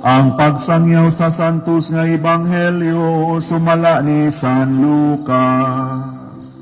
Ang pagsangyaw sa Santos nga Ebanghelyo sumala ni San Lucas.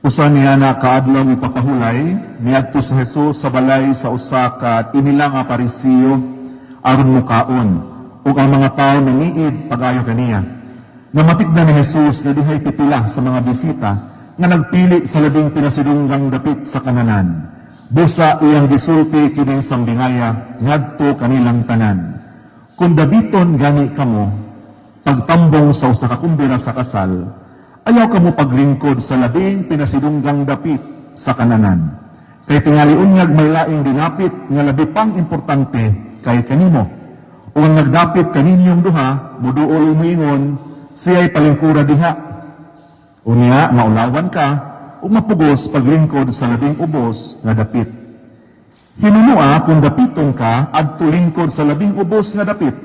Usa niya na kaadlaw ipapahulay, miadto sa Jesus sa balay sa usa ka tinila nga Parisiyo aron mukaon, ug ang mga tawo nangiid pag-ayo kaniya. Namatikdan ni Jesus nga dihay pipila sa mga bisita nga nagpili sa labing pinasidunggang dapit sa kananan. Busa iyang gisulti kining sambingaya ngadto kanilang tanan. Kung dabiton gani kamo, pagtambong sa usa ka kumbira sa kasal, ayaw kamo paglingkod sa labing pinasidunggang dapit sa kananan. Kay tingali unyag may laing dinapit nga labi pang importante kay kanimo. O ang nagdapit kaninyong duha, muduol muingon, siya'y palingkura diha. Unya, maulawan ka, ug mapugos paglingkod sa labing ubos nga dapit. Hinunua kung dapiton ka, adto lingkod sa labing ubos nga dapit.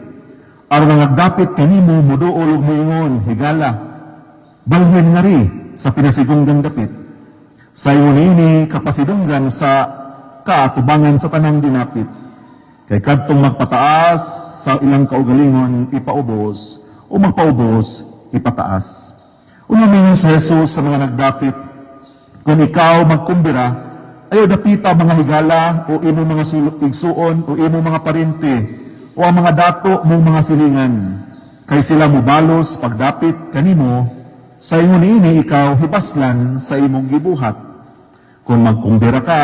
Aron ang nagdapit kanimo muduol ug muingon, higala, balhin ngari sa pinasidunggang dapit. Sa ingon niini kapasidunggan sa kaatubangan sa tanang dinapit. Kay kadtong magpataas sa ilang kaugalingon ipaubos, o magpaubos ipataas. Unya mingon si Jesus sa mga nagdapit, kung ikaw magkumbira, ayaw dapita mga higala o imong mga igsuon o imong mga parente o ang mga dato mong mga silingan. Kay sila mobalos pagdapit kanimo, sa ingon niini ikaw hibaslan sa imong gibuhat. Kung magkumbira ka,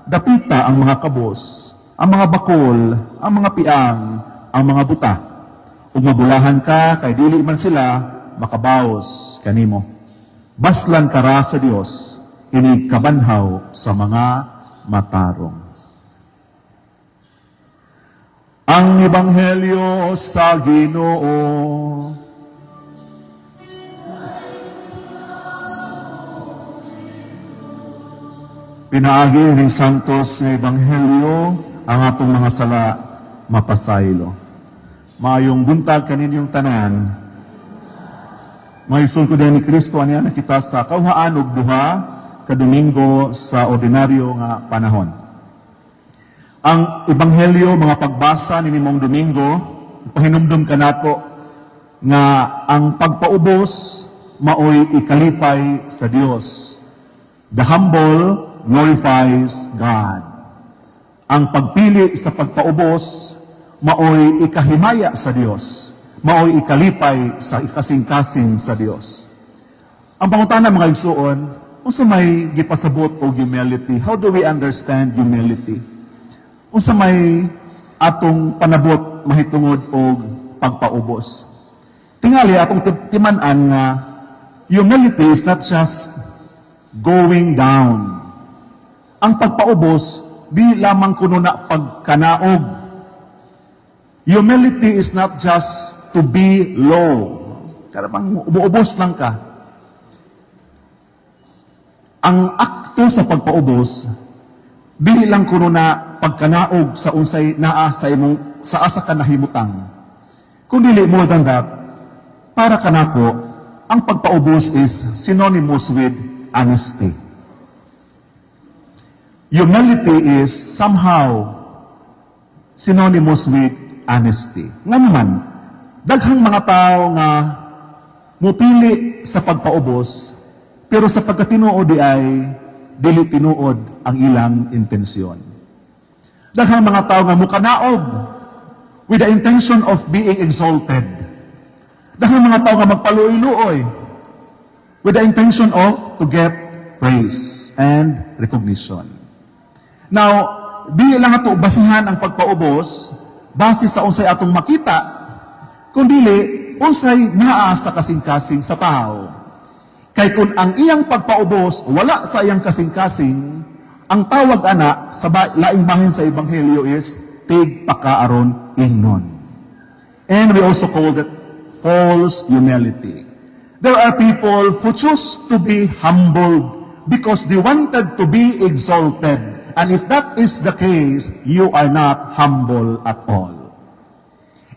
dapita ang mga kabos, ang mga bakol, ang mga piang, ang mga buta. Ug mabulahan ka kay dili man sila makabaos kanimo. Baslan ka ra sa Dios, inig kabanhaw sa mga matarong. Ang Ebanghelyo sa Ginoo. Pinaagi ning Santos nga Ebanghelyo, ang atong mga sala mapasaylo. Maayong buntag kaninyong tanan. Mga igsoon ko ni Kristo, ania na kita sa kauhaan og duha ka Domingo sa ordinaryo nga panahon. Ang Ebanghelyo, mga pagbasa ni mong Domingo, pahinumdum kanato nga ang pagpaubos maoy ikalipay sa Dios. The humble glorifies God. Ang pagpili sa pagpaubos maoy ikahimaya sa Dios, maoy ikalipay sa ikasing-kasing sa Dios. Ang pangutana, mga igsuon, unsa may gipasabot og humility? How do we understand humility? Unsa may atong panabot mahitungod og pagpaubos? Tingali atong timan-an nga humility is not just going down. Ang pagpaubos di lamang kuno na pagkanaog. Humility is not just to be low. Karabang umuubos lang ka. Ang akto sa pagpaubos, dili lang kuno na pagkanaog sa unsay naa sa imong sa asa ka nahimutang. Kung dili, more than that, para kanako, ang pagpaubos is synonymous with honesty. Humility is somehow synonymous with honesty. Nga naman, daghang mga tao nga mupili sa pagpaubos, pero sa pagkatinuod di ay dili tinuod ang ilang intensyon. Daghang mga tao nga mukanaog with the intention of being exalted. Daghang mga tao nga magpaluoy-luoy with the intention of to get praise and recognition. Now, dili lang ato basihan ang pagpaubos base sa unsay atong makita, kung dili unsay naa sa kasing-kasing sa tao. Kay kung ang iyang pagpaubos wala sa iyang kasing-kasing, ang tawag ana sa laing bahin sa Ebanghelyo is tigpakaaron ingnon. And we also call it false humility. There are people who choose to be humbled because they wanted to be exalted. And if that is the case, you are not humble at all.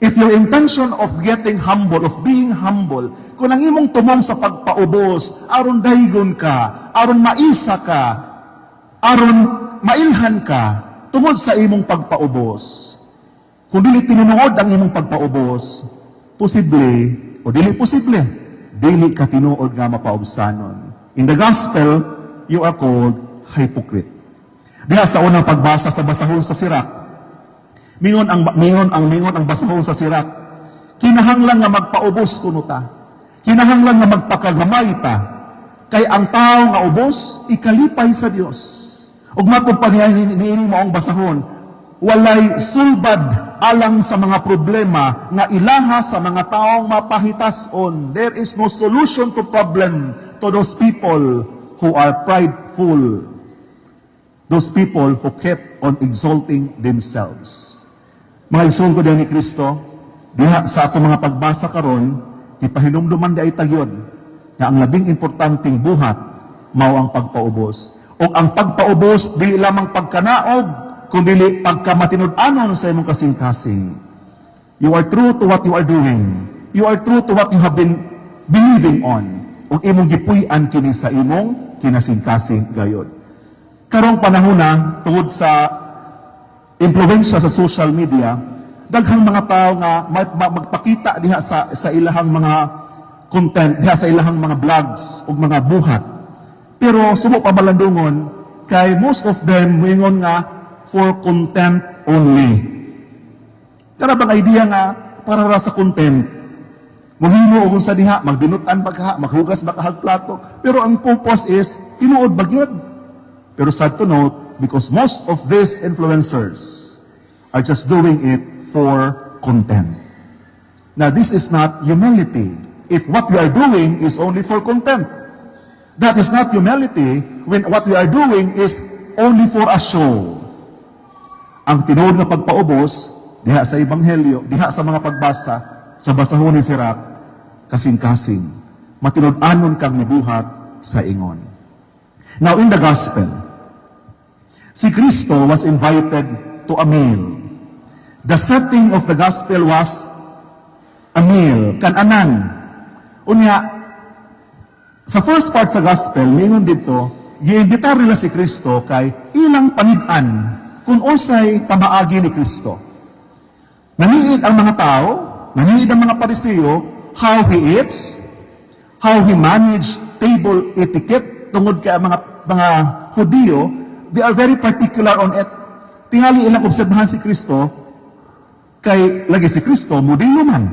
If your intention of getting humble, of being humble, kung ang imong tumong sa pagpaubos, aron daygon ka, aron maisa ka, aron mailhan ka, tungod sa imong pagpaubos. Kung dili tinuod ang imong pagpaubos, posible, o dili posible, dili ka tinuod nga mapaubsanon. In the gospel, you are called hypocrite. Diha sa unang pagbasa sa basahon sa Sirak, mingon ang basahon sa Sirak, kinahanglan nga magpaubos kuno ta. Kinahanglan nga magpakagamay ta. Kay ang tao nga ubos ikalipay sa Dios. Ug matod pa niya niini maong basahon, walay sulbad alang sa mga problema nga ilaha sa mga taong mapahitason. There is no solution to problem to those people who are prideful. Those people who kept on exalting themselves. Mga igsoon ko ni Kristo, diha sa atong mga pagbasa karon, ipahinumduman diay ta gyud nga ang labing importanteng buhat mao ang pagpaubos. O ang pagpaubos dili lamang pagkanaog, kundi pagkamatinud-anon sa imong kasing-kasing. You are true to what you are doing. You are true to what you have been believing on. Ug imong gipuy-an kini sa imong kinasing-kasing gayod. Karong panahon na, tungod sa impluwensya sa social media, daghang mga tao nga magpakita diha sa ilahang mga content, diha sa ilahang mga vlogs ug mga buhat. Pero subo pa malandungon kay most of them moingon nga for content only. Kana bang idea nga para ra sa content? Muhimo og sa diha, magbinutan ba ka, maghugas ba ka plato, pero ang purpose is tinuod ba gyud? Pero sad to note, because most of these influencers are just doing it for content. Now, this is not humility if what we are doing is only for content. That is not humility when what we are doing is only for a show. Ang tinuod nga pagpaubos, diha sa Ebanghelyo, diha sa mga pagbasa, sa basahon ni Sirak, kasing-kasing, matinud-anon kang nibuhat sa ingon. Now, in the gospel, si Kristo was invited to a meal. The setting of the gospel was a meal, kananan. Unya, sa first part sa gospel, mingon dito, giimbitar nila si Kristo kay ilang panid-an kung unsay pamaagi ni Kristo. Naniid ang mga tao, naniid ang mga Parisiyo, how he eats, how he managed table etiquette, tungod kay ang mga Hudiyo, they are very particular on it. Tingali ilang obserbahan si Kristo, kay lagi si Kristo, modelo man.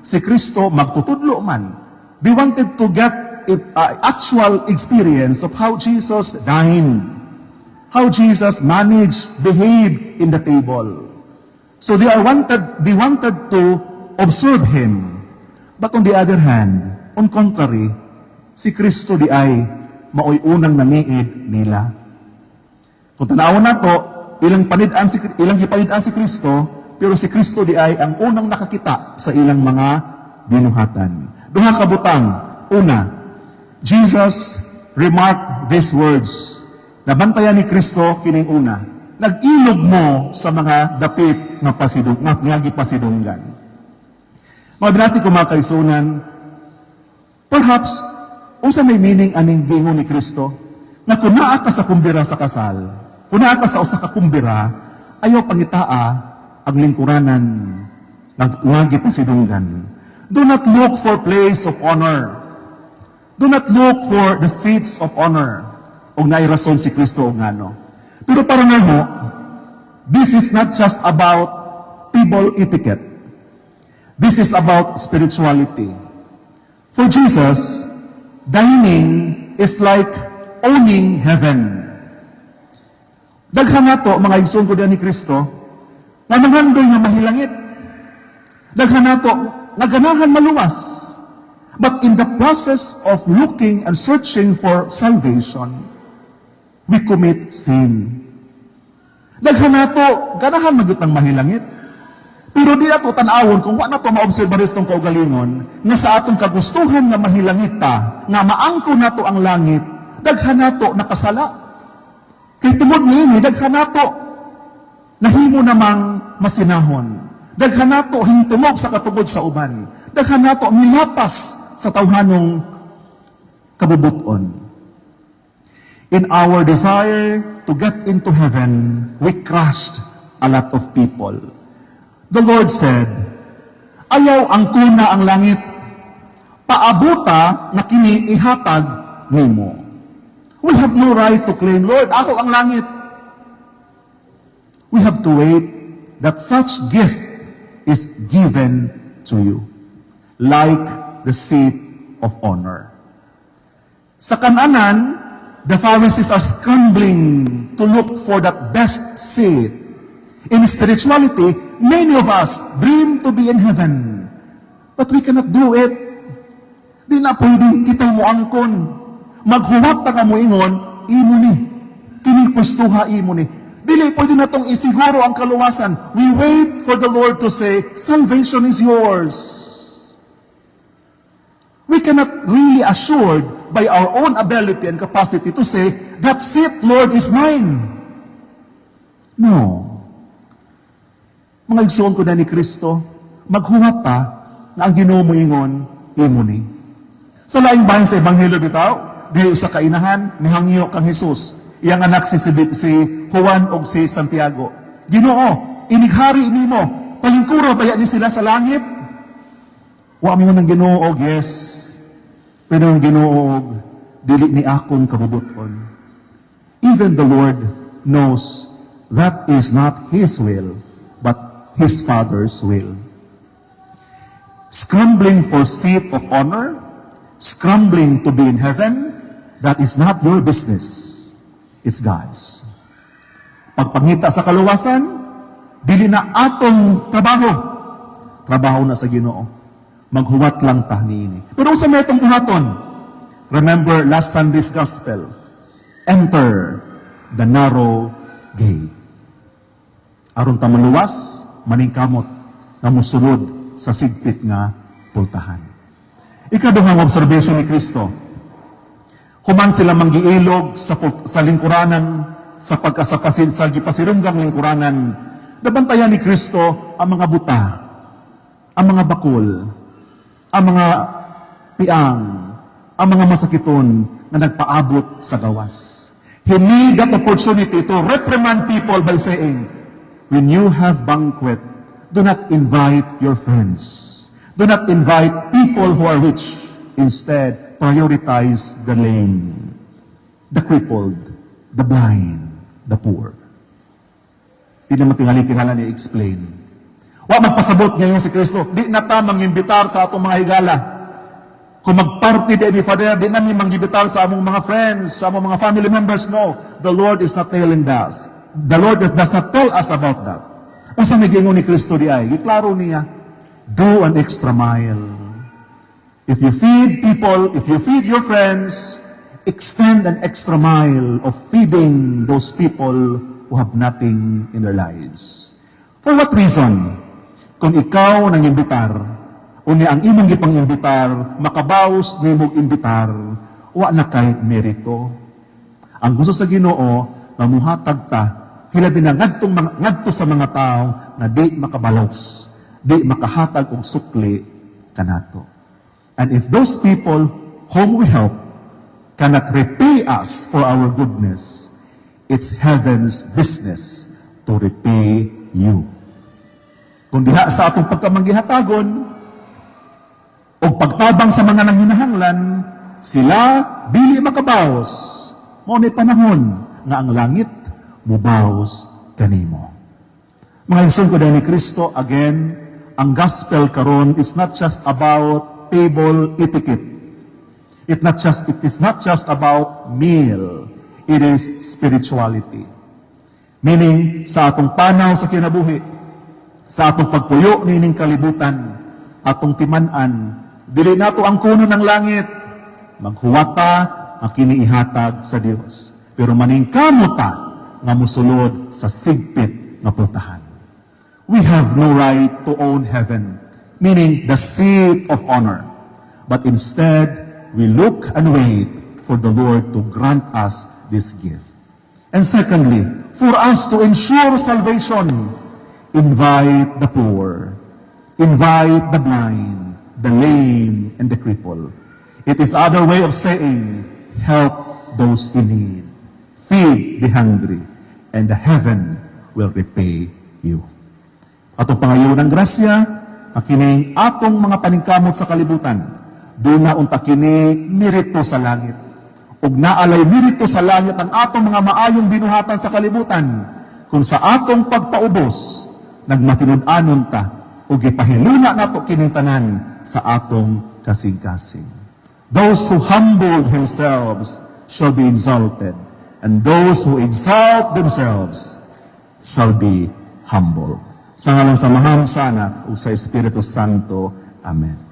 Si Kristo, magtutudlo man. They wanted to get a actual experience of how Jesus dined, how Jesus managed, behaved in the table. So they wanted to observe him. But on the other hand, on contrary, si Kristo di ay maoy unang naniid nila. Kung tanawon nato, ilang gipanid-an si Kristo, pero si Kristo di ay ang unang nakakita sa ilang mga binuhatan. Duha ka butang. Una, Jesus remarked these words. Nabantayan ni Kristo kining una. Nag-ilog mo sa mga dapit nga gipasidunggan. Mga binati ko, mga kaigsuonan, perhaps unsa may meaning aning giingon ni Kristo? Nga kung naa ka sa kumbira sa kasal, kung naa ka sa usa ka kumbira, ayaw pangitaa ang lingkuranan nga gipasidunggan. Do not look for place of honor. Do not look for the seats of honor. Og naay rason si Kristo og ngano. Pero para namo, this is not just about table etiquette. This is about spirituality. For Jesus, dining is like owning heaven. Daghan nato, mga igsoon ko ni Kristo, nga manghandoy nga mahilangit. Daghan nato nga ganahan maluwas. But in the process of looking and searching for salvation, we commit sin. Daghan nato ganahan magyud ang mahilangit. Pero di nato tan-awon kung wa nato maobserba tong kaugalingon nga sa atong kagustuhan nga mahilangit ta, nga maangko nato ang langit, daghan nato nakasala. Kay tungod niini, daghan nato nahimo namang masinahon. Daghan nato hingtungog sa katugod sa uban. Daghan nato milapas sa tawhanong kabubuton. In our desire to get into heaven, we crushed a lot of people. The Lord said, "Ayaw angkona ang langit, paabuta na kini ihatag nimo." We have no right to claim, "Lord, ako ang langit." We have to wait that such gift is given to you, like the seat of honor. Sa Kananan, the Pharisees are scrambling to look for that best seat. In spirituality, many of us dream to be in heaven, but we cannot do it. Di na pwedeng kita mo angkon. Maghuwat ta nga moingon, "Imo ni. Kini pwestuha, imo ni." Dili pwede natong isiguro ang kaluwasan. We wait for the Lord to say, "Salvation is yours." We cannot really assured by our own ability and capacity to say, "That seat, Lord, is mine." No. Mga igsoon ko na ni Kristo, maghuwat ta nga ang Ginoo moingon, "Imo ni." Sa laing bahin sa Ebanghelyo bitaw, diha sa kainahan, nihangyo kang Jesus. Iyang anak si Juan og si Santiago. "Ginoo, inighari nimo, palingkura baya ni sila sa langit?" Wa mo ng Ginoo og yes. Pero ang Ginoo og dili ni akong kabubuton. Even the Lord knows that is not His will, but His Father's will. Scrambling for seat of honor, scrambling to be in heaven, that is not your business. It's God's. Pagpangita sa kaluwasan, dili na atong trabaho. Trabaho na sa Ginoo. Maghuwat lang ta niini. Pero unsa may atong buhaton? Remember last Sunday's gospel. Enter the narrow gate. Aron ta maluwas, maningkamot nga mosulod sa sigpit nga pultahan. Ikaduhang observation ni Kristo, human sila manggiilog sa lingkuranan, sa pagkasapasin sa gipasirunggang lingkuranan, nabantayan ni Kristo ang mga buta, ang mga bakol, ang mga piang, ang mga masakiton nga nagpaabot sa gawas. He made that opportunity to reprimand people by saying, "When you have banquet, do not invite your friends. Do not invite people who are rich. Instead, prioritize the lame, the crippled, the blind, the poor." Di naman tingali kinahanglan i-explain. Wa magpasabot ngayon si Kristo, di na ta mangimbitar sa atong mga higala. Kung magparty di ni Father, di na mi mangimbitar sa among mga friends, sa among mga family members. No, the Lord is not telling us. The Lord does not tell us about that. Unsa may giingon ni Kristo di ay? Giklaro niya, do an extra mile. If you feed people, if you feed your friends, extend an extra mile of feeding those people who have nothing in their lives. For what reason? Kung ikaw nang imbitar, unya ang imong gipang imbitar, makabaws nimog imbitar, wa na kay merito. Ang gusto sa Ginoo, mamuhatag ta, hilabi na ngadto sa mga tao nga di makabalos, di makahatag og sukli kanato. And if those people whom we help cannot repay us for our goodness, it's heaven's business to repay you. Kung diha sa atong pagkamanggihatagon o pagtabang sa mga nanginahanglan, sila dili makabaos, mao ni panahon nga ang langit mubaos kanimo. Mga igsoon ko ni Kristo, again, ang gospel karon is not just about table etiquette. It is not just about meal. It is spirituality. Meaning, sa atong panaw sa kinabuhi, sa atong pagpuyo niining kalibutan, atong timan-an, dili nato angkonon ang langit, maghuwat ta ang kini ihatag sa Dios. Pero maningkamot ta nga musulod sa sigpit nga pultahan. We have no right to own heaven, meaning the seat of honor. But instead, we look and wait for the Lord to grant us this gift. And secondly, for us to ensure salvation, Invite the poor. Invite the blind, the lame, and the cripple. It is other way of saying, help those in need. Feed the hungry, and the heaven will repay you. Atong pangayo ng grasya, kining atong mga paningkamot sa kalibutan, duna unta kini merito sa langit. Ug naa lay merito sa langit ang atong mga maayong binuhatan sa kalibutan, kung sa atong pagpaubos, nagmatinud-anon ta, ug gipahiluna nato kining tanan sa atong kasing-kasing. Those who humble themselves shall be exalted, and those who exalt themselves shall be humble. Sa ngalan sa Amahan, sa Anak, ug sa Espiritu Santo. Amen.